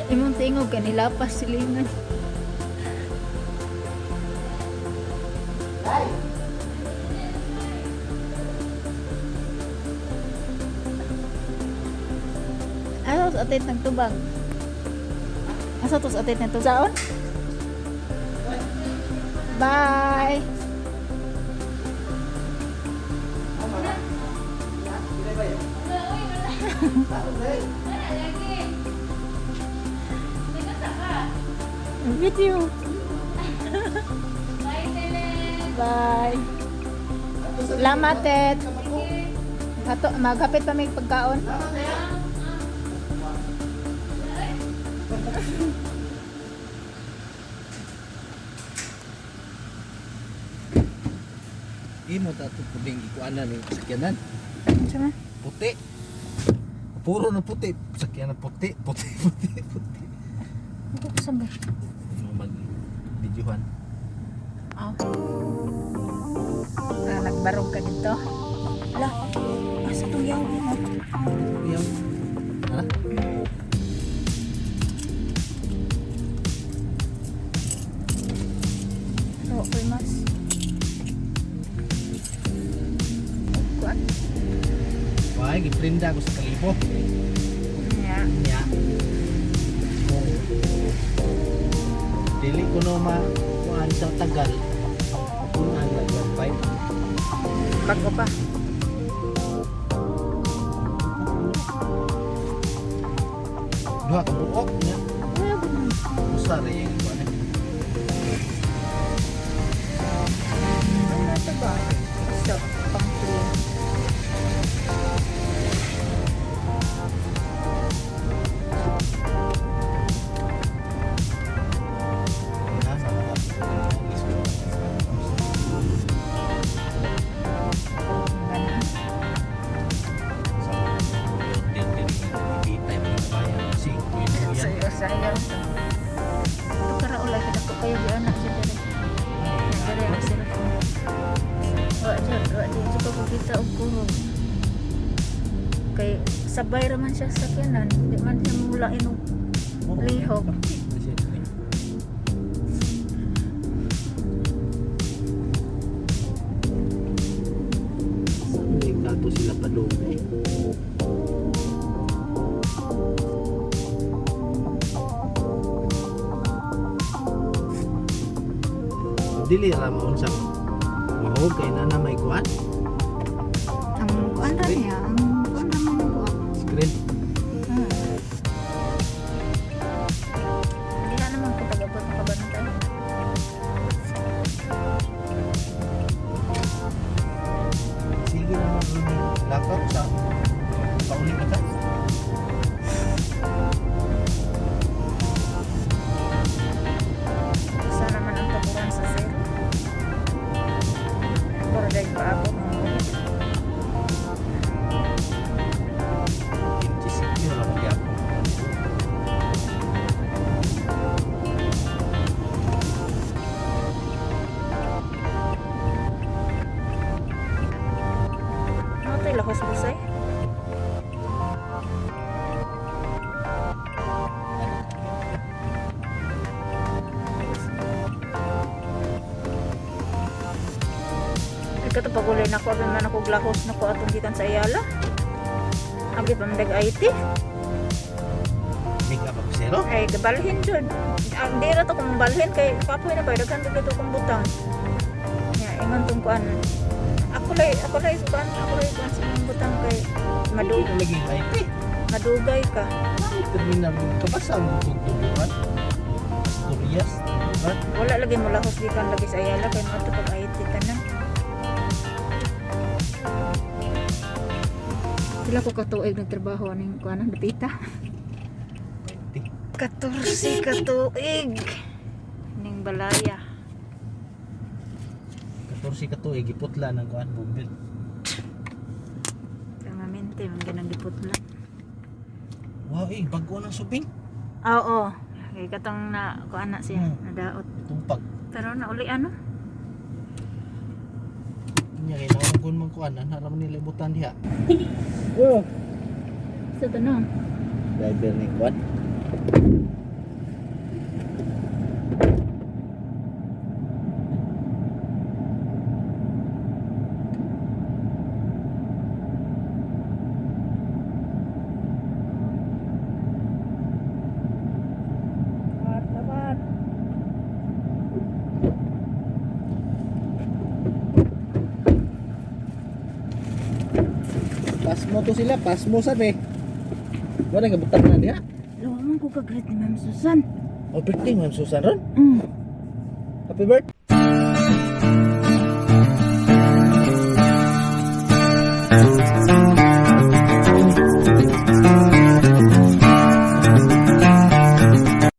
Imong tingog kanilapas silingan. Asa tos atit nagtubag? Asa tos atit nagtubag? Saon? Bye! Video! Bye! Salamat, Ted! Ato, maghapit pa may pagkaon. Imo ta to puding ikuanan ni sakyanan. Unsa man? Puti. Puro na puti. Sakyanan puti, puti, puti, puti. Saan ba? Mo mag videohan. Ah. Ah, nagbarog ka dito. Ala, asa tong yaw mo? Iyaw. Ha? So, koy mas. Kuan? Why giprinda ko sa kalibo. Nya. Nya. Kung dili ko no ma kuan sa tagal. Punan lang 1.5. Bago pa. Duha ka buok nya. Wala ba man? Usa ra yung kuan eh. Ano ito ba? So, pang clean. Gana. Sayo, sayo. Ito kara ulay kada ko kayo gianak siya dere. Dere ang cellphone. Wa jud, wa jud jud ko kita og kuhog. Kay sabay ra man siya sa sakyanan, di man siya mulain og lihok. Hindi kato sila padung eh. Dili ra mo unsa mahog kay nana may kuan Ang kuan ra niya, ang kuan ra man ang buak. Screen. Hindi na naman ko pag-abot ng kabantay. Sige naman ron lakaw sa pauli na ka. Sa naman ang tuburan sa zero. Pero dahil paabot ng ulit. Insecure ra magyapon. Ano ito lahos busay? Ay kato pagulay na ko, abi man ako glahos na ko atong gikan sa Ayala. Abi pa man IT. Make up ako zero. Ay, gabalhin jud. Ang di ra to kung balhin kay kapoy na ba daghan dito kong butang. Ya, ingon tong kuan. Ako lay kuan sa imong butang kay Hindi lagi IT. madugay ka. Ay, terminal kabasa ang tugtubuan. Asturias, diba? Wala lagi mo lahos gikan lagi sa Ayala kay mo pag IT tanan. Pila ko katuig nagtrabaho aning kuan ang dapita. 20. 14 katuig ning balaya. 14 ka tuig giputla ng kuan bumbil. Permanente man ganang giputla. Wow, eh, bago ng subing. Oo. Kay katong na kuan na siya, nadaot. Tumpag. Pero nauli ano? Nya kay naon man kuan, ana ra man nila ibutan diha. Oh, Sa tanong. driver ni kuan. Pasmo to sila, pasmo sabi. Wala nga butang na diha. Lawa man ko ka-greet ni Ma'am Susan. Oh, birthday, Ma'am Susan ron. Mm. Happy birthday.